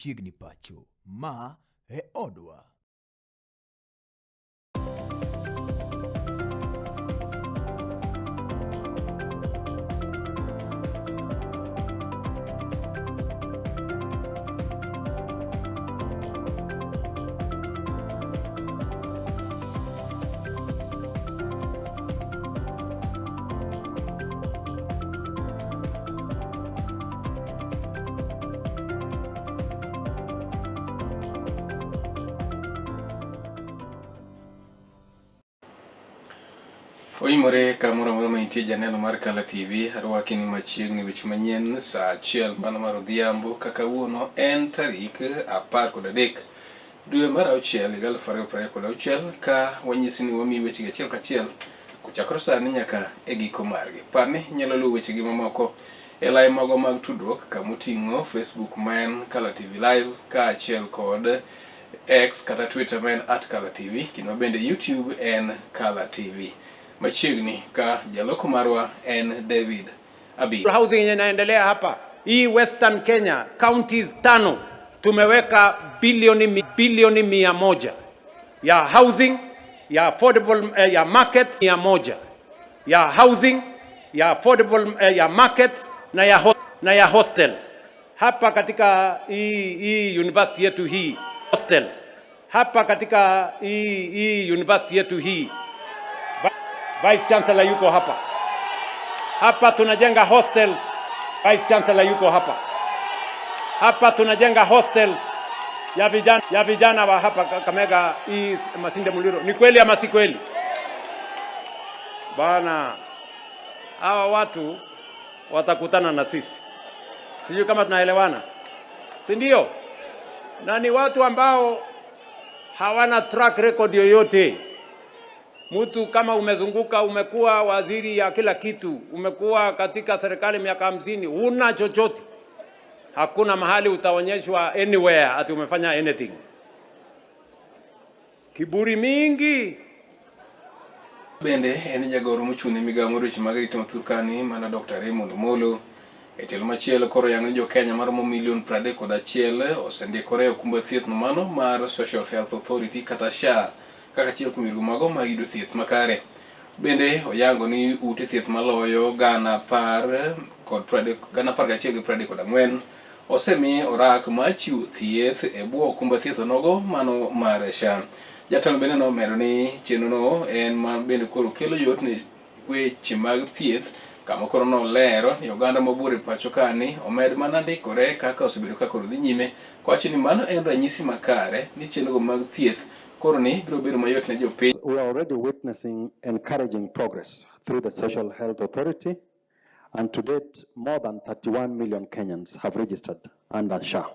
Chiegni pacho, ma e odwa. Oimore kamoro amora ma intie janeno mar Kala TV, arwaki ni machiegni weche manyien saa achiel mano mar odhiambo kaka kawuono en tarik 13 dwe mar auchiel higa 2026 ka wanyisi ni wamiyi wechegi achiel kachiel kochakore sani nyaka e giko margi. Par ni inyalo luwo wechegi mamoko e lai magwa mag tudruok kamoting'o Facebook ma en Kala TV Live kaachiel kod X kata Twitter ma en @KalaTV kendo bende YouTube en Kala TV. Machiegni ka jaloko marwa en David Abi. Housing yenye inaendelea hapa hii Western Kenya counties tano tumeweka bilioni 100 ya housing ya affordable ya market 100 ya housing ya affordable ya market na ya hostels hapa katika hii university yetu hii hostels hapa katika hii university yetu hii. Vice Chancellor yuko hapa. Hapa tunajenga hostels. Vice Chancellor yuko hapa. Hapa tunajenga hostels ya vijana wa hapa Kakamega hii Masinde Muliro. Ni kweli ama si kweli? Bana, hawa watu watakutana na sisi. Sijui kama tunaelewana. Si ndio? Na ni watu ambao hawana track record yoyote. Mtu kama umezunguka, umekuwa waziri ya kila kitu, umekuwa katika serikali miaka 50, huna chochote. Hakuna mahali utaonyeshwa anywhere ati umefanya anything. Kiburi mingi. Bende en jagoro mochung' ne migawo mar weche mag arita ma Turkani mana Dr. Raymond Omolo. E tielo machielo koro yang ni jo Kenya maromo milion 31 osendikore e okumba thieth no mano mar Social Health Authority kata SHA kaka achiel kuom yorego mago mag yudo thieth makare. Bende oyango ni ute thieth maloyo 11,034 osemi orak mar chiwo thieth e bwo okumba thieth onogo mano mar SHA. Jatelo bende nomedo ni chenrono en ma bende koro kelo yot ne weche mag thieth kama koro nolero ni oganda mabor e pacho ka ni omed mana ndikore kaka osebedo ka koro dhi nyime kowacho ni mano en ranyisi makare ni chenrogo mag thieth koro ni biro bedo mayot ne jopiny. We are already witnessing encouraging progress through the Social Health Authority, and to date more than 31 million Kenyans have registered under SHA.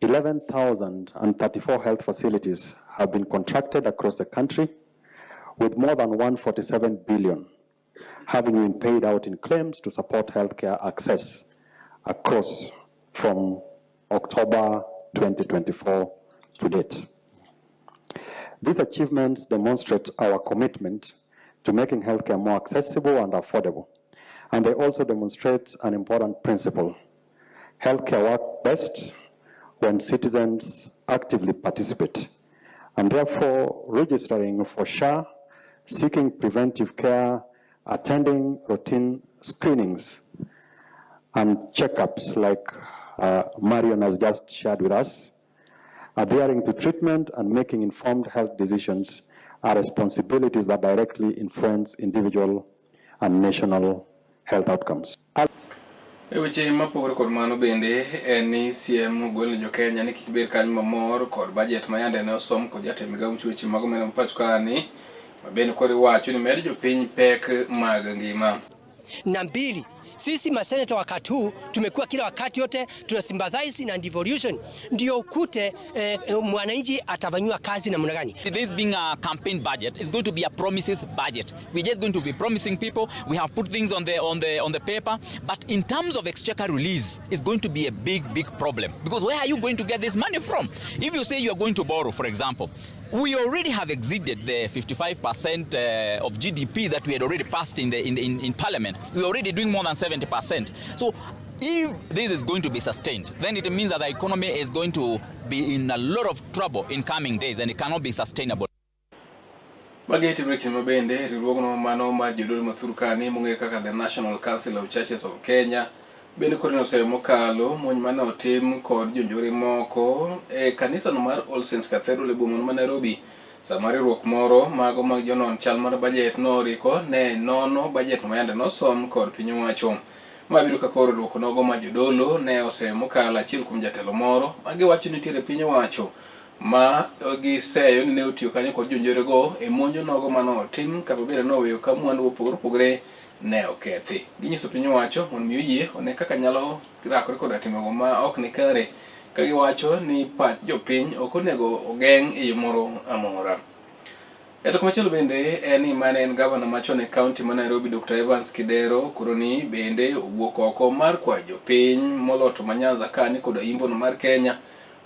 11,034 health facilities have been contracted across the country, with more than 147 billion having been paid out in claims to support healthcare access across from October 2024 to date. These achievements demonstrate our commitment to making healthcare more accessible and affordable, and they also demonstrate an important principle. Healthcare works best when citizens actively participate, and therefore registering for SHA, seeking preventive care, attending routine screenings and checkups like Marion has just shared with us, adhering to treatment and making informed health decisions are responsibilities that directly influence individual and national health outcomes. E weche mapogore kod mano bende en ni siem ogol ne jo-Kenya ni kik bed kanyo mamor kod bajet ma yande ne osom kod jatend migawo mochiwo weche mag omenda ma pacho ka ni ma bende koro iwacho ni medo jopiny pek mag ngima. Na mbili, sisi maseneta wakati huu tumekuwa kila wakati yote tuna sympathize na devolution, ndio ukute mwananchi atafanyiwa kazi namna gani. This being a campaign budget is going to be a promises budget. We're just going to be promising people. We have put things on the paper, but in terms of exchequer release, it's going to be a big, big problem. Because where are you going to get this money from? If you say you are going to borrow, for example, we already have exceeded the 55% of GDP that we had already passed in Parliament. We're already doing more than 70%. So If this is going to be sustained, then it means that the economy is going to be in a lot of trouble in coming days and it cannot be sustainable. Magi timre kinde ma bende riwruogno mano mar jodolo ma Turkani mong'ere kaka The National Council of Churches of Kenya bende koro noseyo mokalo monj mane otim kod jonjore moko e kanisano mar All Saints Cathedral e boma ma Nairobi sama riwruok moro mago mag jonon chal mar bajet noriko ne nono bajet ma yande nosom kod piny owacho. Ma biro ka koro duoko nogo ma jodolo ne oseyo mokalo achiel kuom jatelo moro ma giwacho ni nitiere piny owacho ma giseyo ni ne otiyo kanyo kod jonjorego e monjo nogo mane otim kama bende noweyo ka mwandu mopogore opogore ne okethi. Ginyiso piny owacho mondo mi oyie one kaka nyalo rakore koda timego ma ok ni kare ka giwacho ni pach jopiny ok onego ogeng' e yo moro amora. E to komachielo bende en ni mane en gavana machon e kaunti ma Nairobi Dr. Evans Kidero koro ni bende owuok oko mar kwayo jopiny moloto ma Nyanza kani koda imbono mar Kenya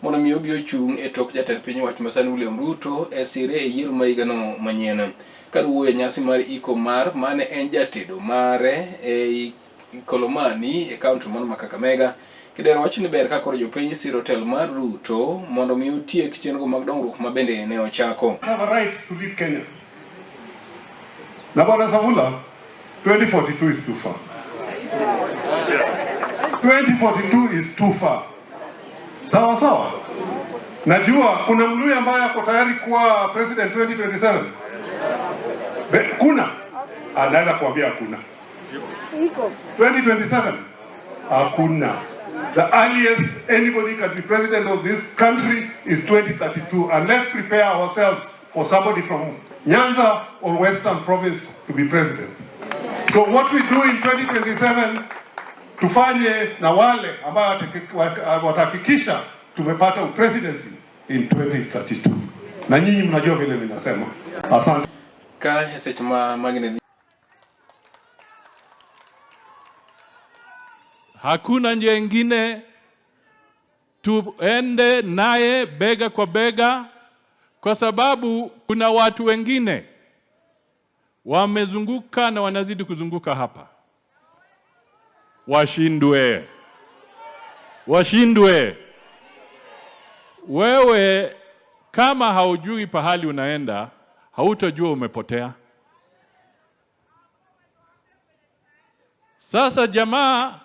mondo mi obi ochung' e tok jatend piny owacho masani William Ruto e sire e yiero ma higano manyien. Ka nowuoyo e nyasi mar iko mar mane en jatedo mare ei Kolomani e kaunti mano ma Kakamega, Kidero wacho ni ber ka koro jopiny siro telo mar Ruto mondo mi otiek chenro mag dongruok ma bende ne ochako. Have a right to lead Kenya. Na Bwana Savula, 2042 is too far. 2042 is too far. Sawa sawa. Najua kuna Mluya ambaye ako tayari kuwa president 2027. Be, kuna anaweza kuambia hakuna. 2027 hakuna. The earliest anybody can be president of this country is 2032, and let's prepare ourselves for somebody from Nyanza or Western Province to be president. So what we do in 2027 tufanye na wale ambao watahakikisha tumepata presidency in 2032. Na nyinyi mnajua vile ninasema. Asante. Ka e seche ma magine Hakuna njia ingine, tuende naye bega kwa bega, kwa sababu kuna watu wengine wamezunguka na wanazidi kuzunguka hapa. Washindwe, washindwe. Wewe kama haujui pahali unaenda, hautajua umepotea. Sasa jamaa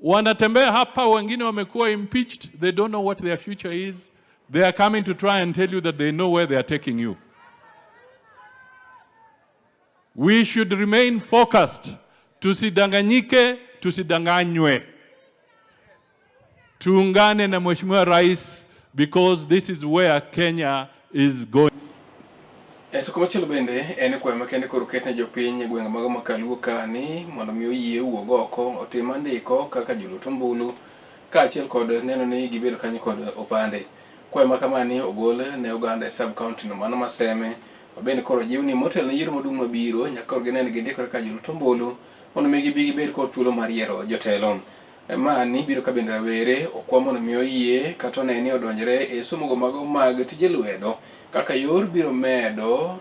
wanatembea hapa, wengine wamekuwa impeached, they don't know what their future is. They are coming to try and tell you that they know where they are taking you. We should remain focused. Tusidanganyike, tusidanganywe. Tuungane na Mheshimiwa Rais because this is where Kenya is going. E to komachielo bende en kwayo makende koro ket ne jopiny e gwenge mago ma Kaluo kani mondo mi oyie wuog oko otim andiko kaka jolut ombulu kaachiel kod neno ni gibedo kanyo kod opande. Kwayo ma kamani ogol ne oganda e sub county no mano ma Seme ma bende koro jiw ni motelo ne yiero maduong' mabiro nyaka koro gine ni gindikore kaka jolut ombulu mondo mi gibi gibed kod thuolo mar yiero jotelo. Mani biro ka bende rawere okwa mondo mi oyie kata one ni odonjre e somogo mago mag tije lwedo kaka yor biro medo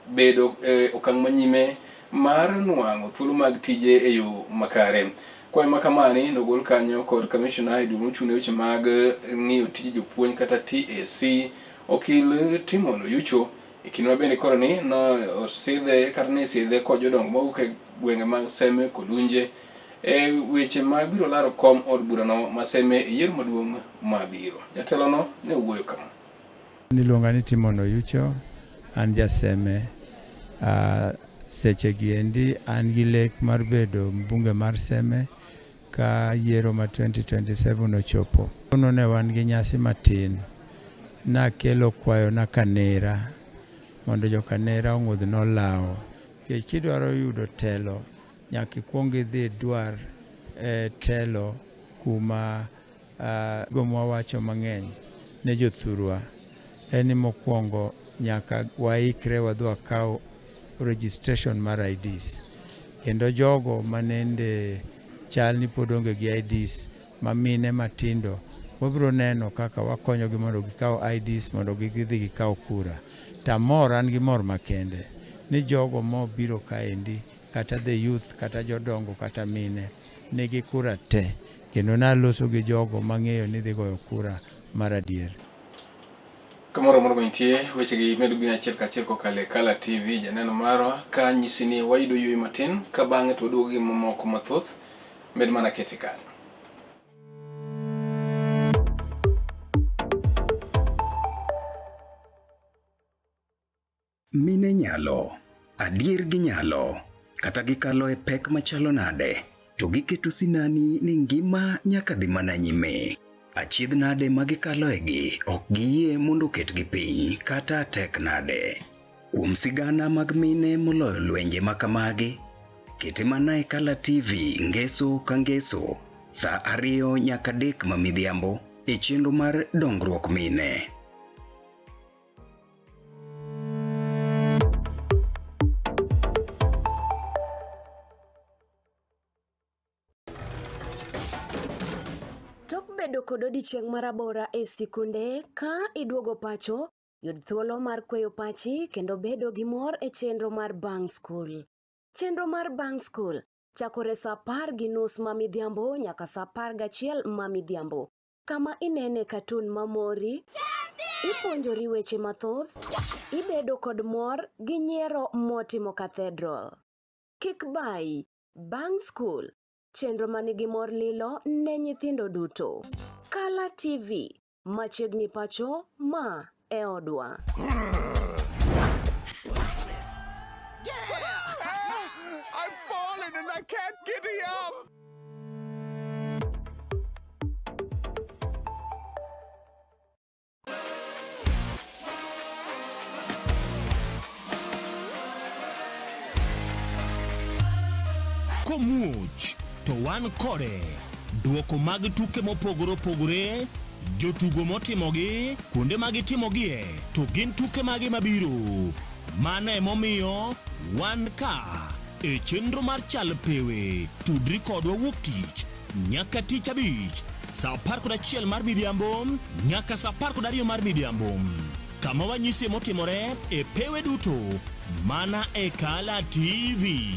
bedo e okang' manyime mar nwang'o thuolo mag tije e yo makare. Kwayo ma kamani nogol kanyo kod kamishna e duol mochung' ne weche mag ng'iyo tije jopuonj kata TSC okil Timon Oyucho e kinde ma bende koro ni no osidhe kata ne isidhe kod jodongo mawuok e gwenge mag Seme kod Unje e weche mag biro laro kom od burano ma Seme e yiero maduong' mabiro. Jatelono ne owuoyo kama. Niluonga ni Timon Oyucho, an jaseme. Seche gi endi an gi lek mar bedo mbunge mar Seme ka yiero ma 2027 ochopo. Kawuono ne wan gi nyasi matin, nakelo kwayona Kanera mondo jo Kanera ong'udhna olawo. Nikech kidwaro yudo telo, nyaka ikuong idhi idwar telo kuma gigo mwawacho mang'eny ne jothurwa en ni mokwongo nyaka waikre wadhi wakaw registration mar IDs. Kendo jogo manende chal ni pod onge gi IDs ma mine matindo, wabiro neno kaka wakonyogi mondo gikaw IDs mondo gidhi gikaw kura. Tamor, an gi mor makende ni jogo mobiro kaendi kata the youth kata jodongo kata mine nigi kura te kendo naloso gi jogo mang'eyo ni dhi goyo kura mar adier. Kamoro amora mantie, wechegi medo biro achiel kachiel kokalo e Kala TV, janeno marwa, ka nyisi ni wayudo yueyo matin, ka bang'e to waduogo gi mamoko mathoth, med mana kete kanyo. Mine nyalo, adier ginyalo, kata gikalo e pek machalo nade, to giketo sinani ni ngima nyaka dhi mana nyime. Achiedh nade ma gikaloegi ok giyie mondo oketgi piny kata tek nade. Kuom sigana mag mine moloyo lwenje ma kamagi, kete mana e Kala TV ngeso ka ngeso saa ariyo nyaka adek ma midhiambo e chenro mar dongruok mine. Tok bedo kod odiechieng' marabora e sikunde, ka iduogo pacho, yud thuolo mar kweyo pachi kendo bedo gi mor e chenro mar Bang' Skul. Chenro mar Bang' Skul chakore saa 10:30 ma midhiambo nyaka saa 11 ma midhiambo, kama inene katun mamori, ipuonjori weche mathoth, ibedo kod mor gi nyiero motimo cathedral. Kik bayi, Bang' Skul, chenro manigi mor lilo ne nyithindo duto. Kala TV, machiegni pacho, ma e odwa. I've fallen and I can't get up. Komuoch to wan kode. Duoko mag tuke mopogore opogore, jotugo motimogi, kuonde ma gitimogie, to gin tuke mage mabiro. Mano emomiyo wan ka e chenro mar Chal Pewe. Tudri kodwa wuok tich nyaka tich abich saa 11 mar midhiambo nyaka saa 12 mar midhiambo kama wanyisie motimore e pewe duto mana e Kala TV.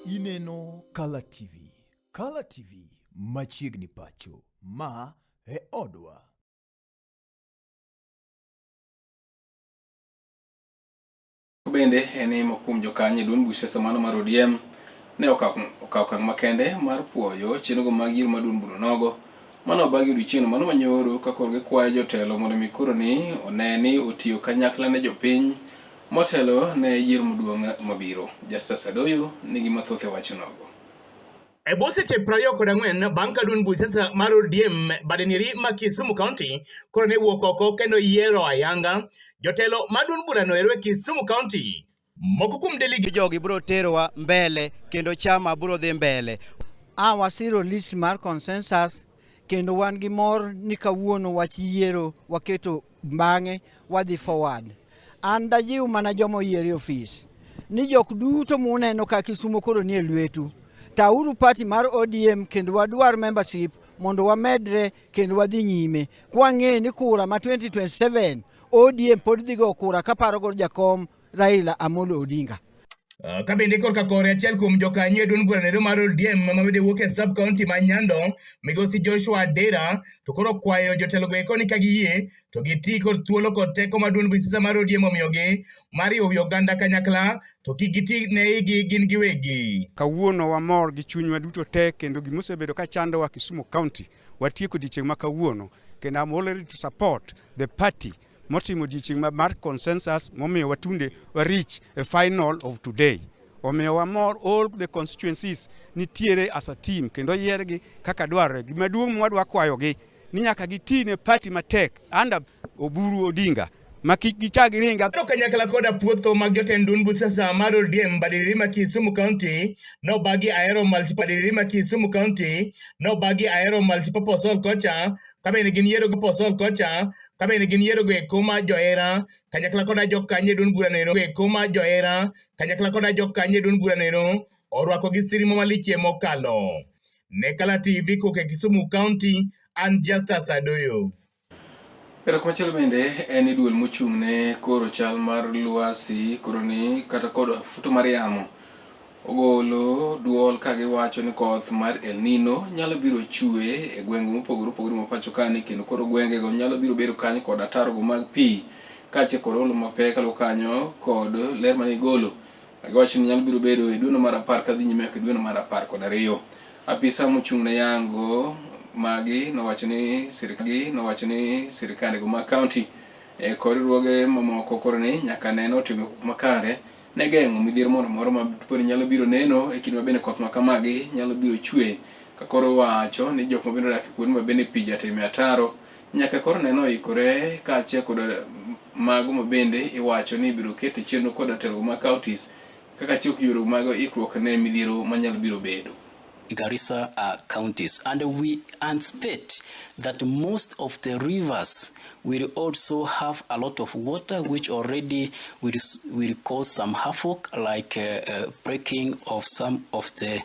Ineno Kala TV. Kala TV machiegni pacho. Ma e odwa. Bende en imo kuom jokanyo e duond buch siasa mano mar ODM ne okawo okang' makende mar puoyo chenrogo mag yiero mar duond bura nogo mano obagi odiochieng' mano manyoro ka koro gikwayo jotelo mondo mi koro ni one ni otiyo kanyakla ne jopiny motelo ne yiero maduong' mabiro. Justus Adoyo nigi mathoth e wach nogo. E bwo seche 24 bang' ka duond buch siasa mar ODM badenieri ma Kisumu County koro ne wuok oko kendo yiero ayanga jotelo ma duond burano ero e Kisumu County. Moko kuom delegate Jogi biro terowa mbele kendo chama biro dhi mbele. A wasiro list mar consensus kendo wan gi mor ni kawuono wach yiero waketo bang'e wadhi forward. An dajiw mana joma oyier e ofis ni jok duto muneno ka Kisumo koro nie lwetu. Tauru party mar ODM kendo wadwar membership mondo wamedre kendo wadhi nyime. Kwang'e ni kura ma 2027 ODM pod dhi go kura kaparo go jakom Raila Amolo Odinga. Ka bende korka kore achiel kuom jokanyo e duond bura nero mar ODM ma bende wuok e sub county ma Nyando migosi Joshua Adera to koro kwayo jotelo go eko ni ka giyie to giti kod thuolo kod teko ma duond buch siasa mar ODM omiyogi mar riwo wi oganda kanyakla to kik giti ne igi gin giwegi. Kawuono wamor gi chunywa duto te kendo gima osebedo ka chandowa Kisumu County watieko odiechieng' ma kawuono kendo I'm all ready to support the party motimo odiechieng' mar consensus momiyo watunde wa reach a final of today. Omiyo wamor all the constituencies nitiere as a team kendo yiergi kaka dwarore. Gima duong' mwadwa kwayogi ni nyaka giti ne party matek under Oburu Odinga ma kik gichak giringa. To kanyakla koda puotho mag jotend duond buch siasa mar ODM Badiliri ma Kisumu County nobagi Ahero Multi ma Kisumu County nobagi Ahero Multipurpose Hall kocha ka bende gin yiero gi Purpose Hall kocha ka bende gin yiero go eko ma johera kanyakla koda jokanyo e duond burano ero eko ma johera kanyakla koda jokanyo e duond burano ero orwako gi sirimo malichie mokalo. Ne Kala TV kowuok e Kisumu County, an Justus Adoyo. Ero kumachielo bende en ni duol mochung' ne koro chal mar lwasi koro ni kata kod futo mar yamo ogolo duol ka giwacho ni koth mar El Nino nyalo biro chwe e gwenge mopogore opogore ma pacho kani kendo koro gwengego nyalo biro bedo kanyo kod atarogo mag pi kaachiel kod olo mapek kaluwo kanyo kod ler mane igolo Giwacho ni nyalo biro bedo e dweno mar apar kadhi nyime nyaka e dweno mar apar kod ariyo. Apisa mochung' ne yango magi nowacho ni sirkal nowacho ni sirkandego mag kaunti e kod riwruoge mamoko koro ni nyaka ne notimo makare ne geng'o midhiero moro amora ma pod nyalo biro neno e kinde ma bende koth ma kamagi nyalo biro chwe ka koro wacho ni jok ma bende odak e kuonde ma bende pi jatime ataro nyaka koro neno oikore kaachiel kod mago ma bende iwacho ni ibiro ket e chenro kod jotelo mag counties kaka achiel kuom yore mag ikruok ne midhiero manyalo biro bedo. Garissa counties, and we anticipate that most of the rivers will also have a lot of water, which already will cause some havoc, like breaking of some of the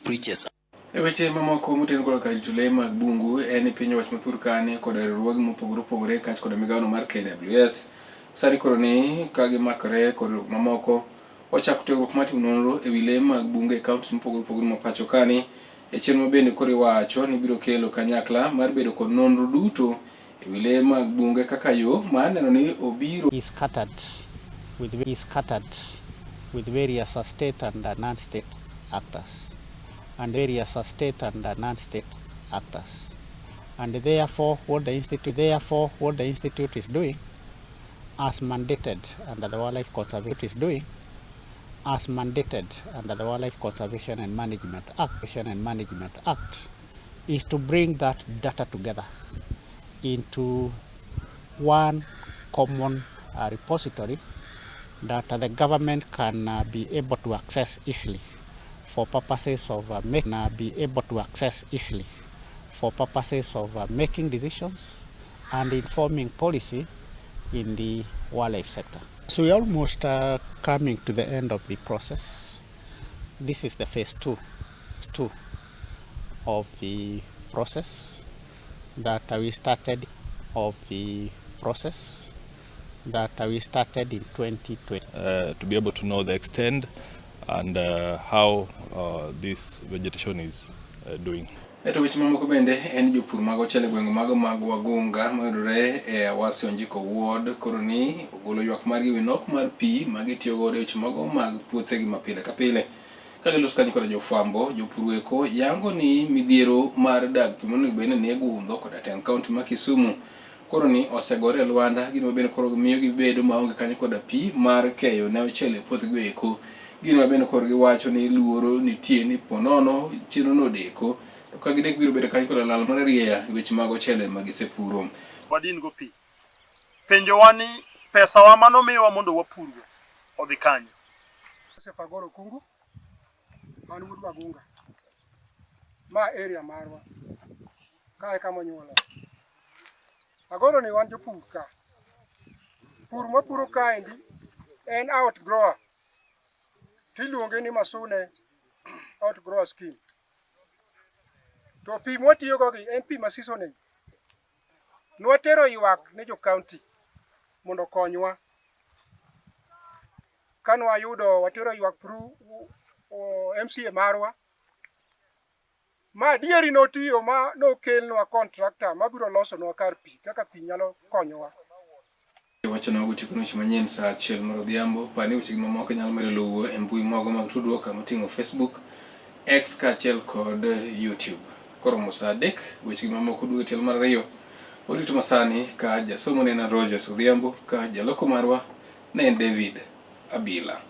bridges. E weche mamoko moten koda ka rito lee mag bungu en ni piny owacho ma Turkana kod riwruoge mopogore opogore kaachiel kod migawono mar KWS sani koro ni ka gimakore kod mamoko ochako tiegruok mar timo nonro e wi lee mag bungu e kauntis mopogore opogore ma pacho kani e chenro ma bende koro iwacho ni biro kelo kanyakla mar bedo kod nonro duto e wi lee mag bunge kaka yo mar neno ni obiro is scattered with is scattered with various state and non-state actors and various state and non-state actors. And therefore what the institute therefore what the institute is doing as mandated under the Wildlife Conservation is doing as mandated under the Wildlife Conservation and Management Act and Management Act is to bring that data together into one common repository that the government can be able to access easily for purposes of make, be able to access easily for purposes of making decisions and informing policy in the wildlife sector. So we're almost coming to the end of the process. This is the phase two of the process that we started of the process that we started in 2020. To be able to know the extent and how this vegetation is doing. E to weche mamoko bende en jopur mag ochele gwenge mago mag Wagunga mayudore e Awasi Onjiko Ward koro ni ogolo ywak margi ewi nok mar pi ma gitiyo godo e weche mago mag puothegi ma pile ka pile. Ka giloso kanyo koda jofwambo, jopur eko yango ni midhiero mar dag pi monego bed ni nie gundho koda tend kaunti ma Kisumu koro ni osegore e lwanda gino mabende koro miyo gibedo maonge kanyo koda pi mar keyo ne ochele e puothegi eko. Gino mabende koro giwacho ni luoro nitie ni ponono chenro no odeko to ka gidek biro bedo kanyo koda lal mar arieya e weche mag ochele ma gisepuro. Wadin go pi. Penjowa ni pesawa manomiwa mondo wapurgo odhi kanye? Joseph Agoro Kungu, an wuod Wagunga. Ma area marwa. Kae kama onyuola. Agoro ni wan jopur ka. Pur mwapuro kaendi en outgrower. Tiluonge ni Masune outgrower scheme. To pi mwatiyogo gi en pi ma seasoning. Nwatero ywak ne jo county mondo okonywa. Kanwayudo watero ywak through MCA marwa. Ma adieri notiyo ma nokelnwa contractor mabiro losonwa kar pi kaka pi nyalo konyowa. Wacho nogo tieko weche manyien saa achiel mar odhiambo. Par ni weche mamoko inyalo medo luwo e mbui mago mag tudruok kama oting'o Facebook, X kaachiel kod YouTube. Koromo saa adek, weche mamoko duogo e tielo mar ariyo. Orito masani ka jasomo ne en Rogers Odhiambo, ka jaloko marwa ne en David Abila.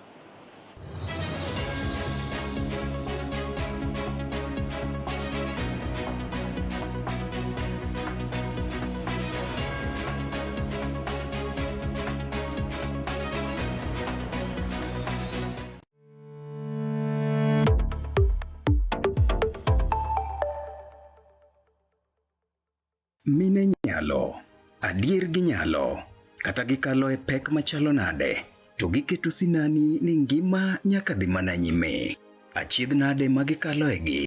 Mine nyalo, adier ginyalo, kata gikalo e pek machalo nade, to giketo sinani ni ngima nyaka dhi mana nyime. Achiedh nade ma gikaloe gi.